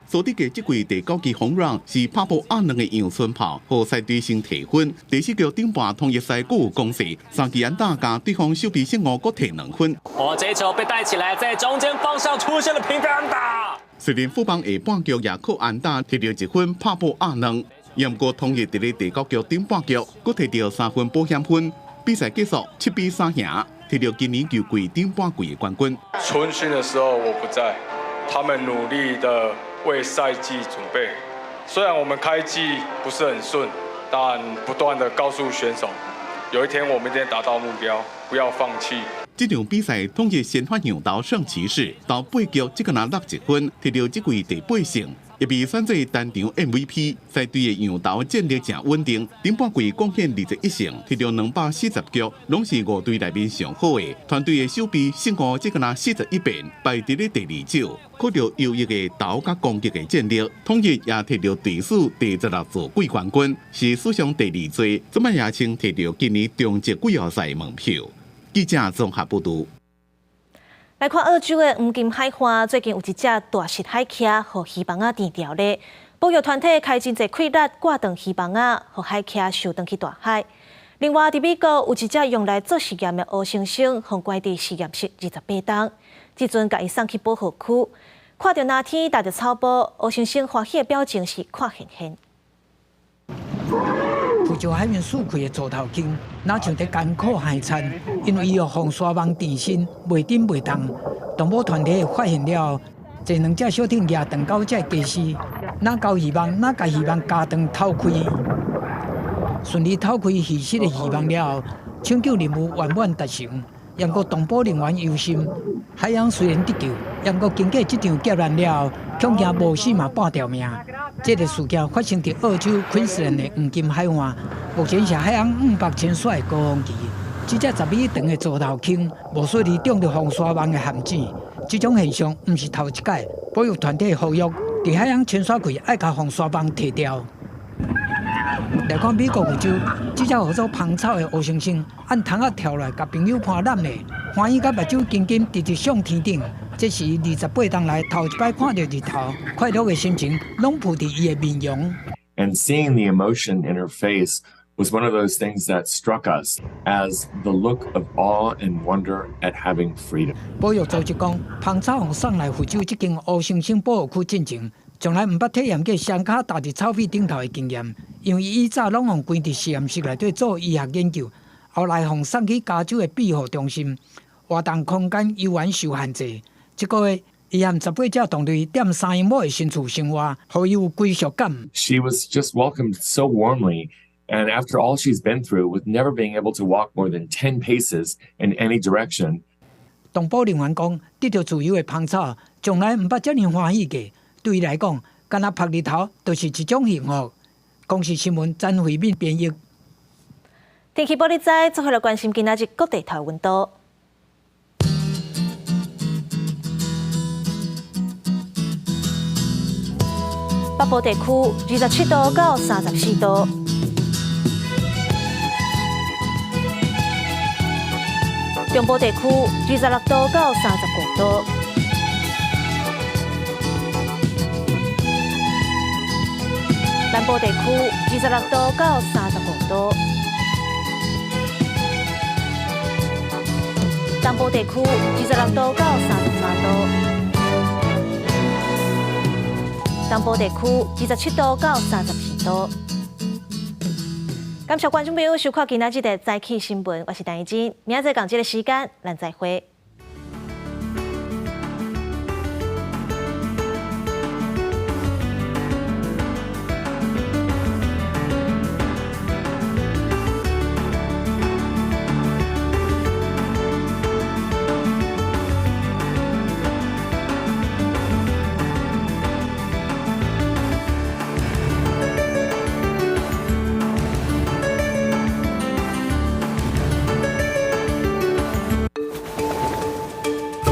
蘇智傑這季第九支 home run 是拍破壓兩的陽春炮，予獅隊先提分。第四局頂半統一獅閣有攻勢，三支安打共對方守備失誤，閣提2分。哦，這球被帶起來，在中間方向出現了平分安打。雖然富邦下半局也靠安打提著1分拍破壓兩，毋過統一佇咧第九局頂半局，閣提著3分保險分。比賽結束7比3贏，提著今年球季頂半季的冠軍。春訓的時候我不在，他們努力的為賽季準備。雖然我們開季不是很順，但不斷的告訴選手，有一天我們一定達到目標，不要放棄。這場比賽統一先發洋投聖騎士，頭八局只干焦落1分，提著這季第八勝，也被選做單場 MVP。獅隊的洋投戰力誠穩定，頂半季貢獻21勝，提著240局，攏是五隊內面上好的。團隊的守備勝誤只干焦41遍，排佇咧第二少。靠著優異的投佮攻擊的戰力，統一也提著隊史第十六座季冠軍，是史上第二濟，這擺也先提著今年中職季後賽門票。記者綜合報導。來看澳洲的黃金海岸，最近有一隻大實海鰭，予魚網仔纏牢咧。保育團體開真濟氣力掛斷魚網仔，予海鰭游轉去大海。另外，佇美國有一隻用來做實驗的烏猩猩，予關佇實驗室28冬，這陣共伊送去保護區，看著藍天，踏著草埔，烏猩猩歡喜的表情是看現現。福州海面四開的座頭鯨，若像佇艱苦海餐，因為伊予風沙網纏身，袂振袂動。動保團體發現了後，坐兩隻小艇蜈斷九隻家私，若勾漁網，若共漁網咬斷透開，順利透開魚絲的漁網了後，搶救任務圓滿達成。毋過動保人員憂心，海洋雖然得救，毋過經過這場劫難了後，恐驚無死嘛半條命。這個事件發生佇澳洲昆士蘭的黃金海岸，目前是海洋500潛水的高峰期。這隻10米長的座頭鯨，無順利中著風沙網的陷阱。這種現象毋是頭一擺，保育團體呼籲，佇海洋潛水季愛共風沙網提掉。來看美國佛州，這隻號做芳草的烏猩猩，按窗仔跳來，共朋友伴攬咧，歡喜甲目睭金金直直向天頂。這是伊28冬來頭一擺看著日頭，快樂的心情攏浮佇伊的面容。 And seeing the emotion in her face was one of those things that struck us as the look of awe and wonder at having freedom. 保育組織講，芳草予送來佛州這間烏猩猩保護區進前，從來毋捌體驗過雙跤踏佇草皮頂頭的經驗，因為伊以早攏予關佇實驗室內底做醫學研究，後來予送去加州的庇護中心，活動空間猶原受限制。這個月，伊和18隻同類踮3英畝的新厝生活，予伊有歸屬感。 She was just welcomed so warmly, and after all she's been through, with never being able to walk more than 10 paces in any direction. 動保人員講，得著自由的芳草，從來毋捌遮爾歡喜過。對伊來講，敢若曝日頭，就是一種幸福。公視新聞詹慧敏編譯。天氣報你知，做伙來關心今仔日各地頭溫度。北部地區27度到34度。中部地區26度到35度。南部地區26度到35度。東部地區26度到33度。東部地區27度到32度。感謝觀眾朋友收看今仔日的早起新聞，我是陳怡靜，明仔載仝這个時間，咱再會。